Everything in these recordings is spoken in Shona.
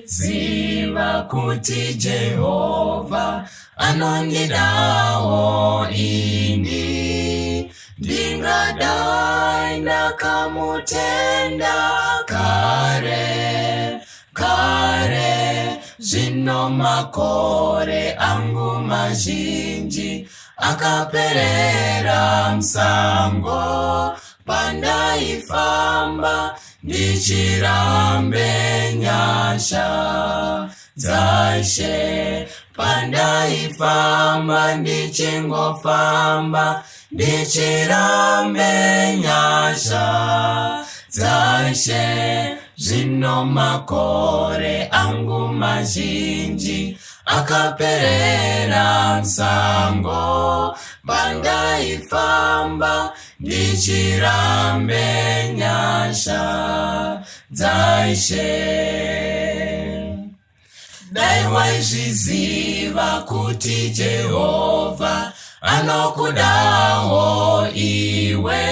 Ziva kuti Jehovha anondidawo ini. Ndingadai ndakamutenda kare kare, zvino makore angu mazhinji akaperera musango, pandaifamba ndichirambe nyasha dzaShe, pandaifamba ndichingofamba ndichirambe nyasha dzaShe, zvino makore angu mazhinji akaperera musango, pandaifamba ndichirambe nyasha dzaShe. Dai waizviziva kuti Jehovha anokudawo iwe,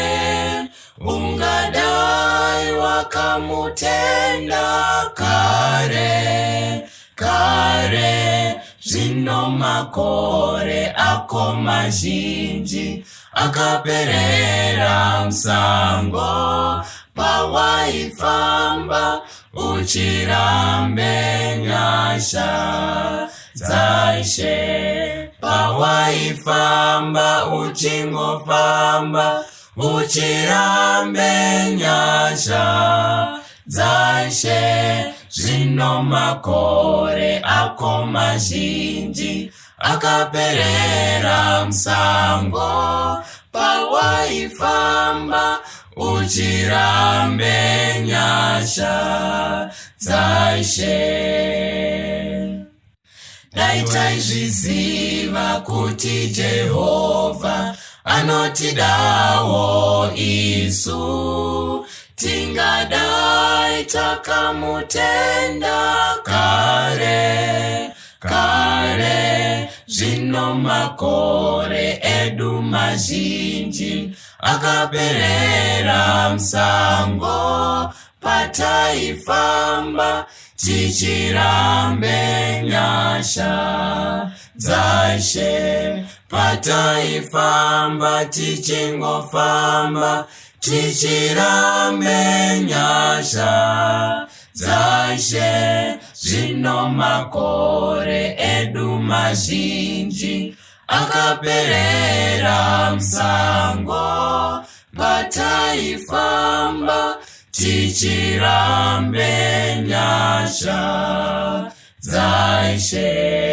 ungadai wakamutenda kare kare, zvino makore ako mazhinji akaperera musango, pawaifamba uchirambe nyasha dzaShe, pawaifamba uchingofamba uchirambe nyasha dzaShe, zvino makore ako mazhinji akaperera musango, pawaifamba uchirambe nyasha dzaShe. Dai taizviziva kuti Jehovha anotidawo isu, tingadai takamutenda kare kare, zvino makore edu mazhinji akaperera musango, pataifamba tichirambe nyasha dzaShe, pataifamba tichingofamba tichirambe nyasha dzaShe, zvino makore edu mazhinji akaperera musango, pataifamba tichirambe nyasha dzaShe.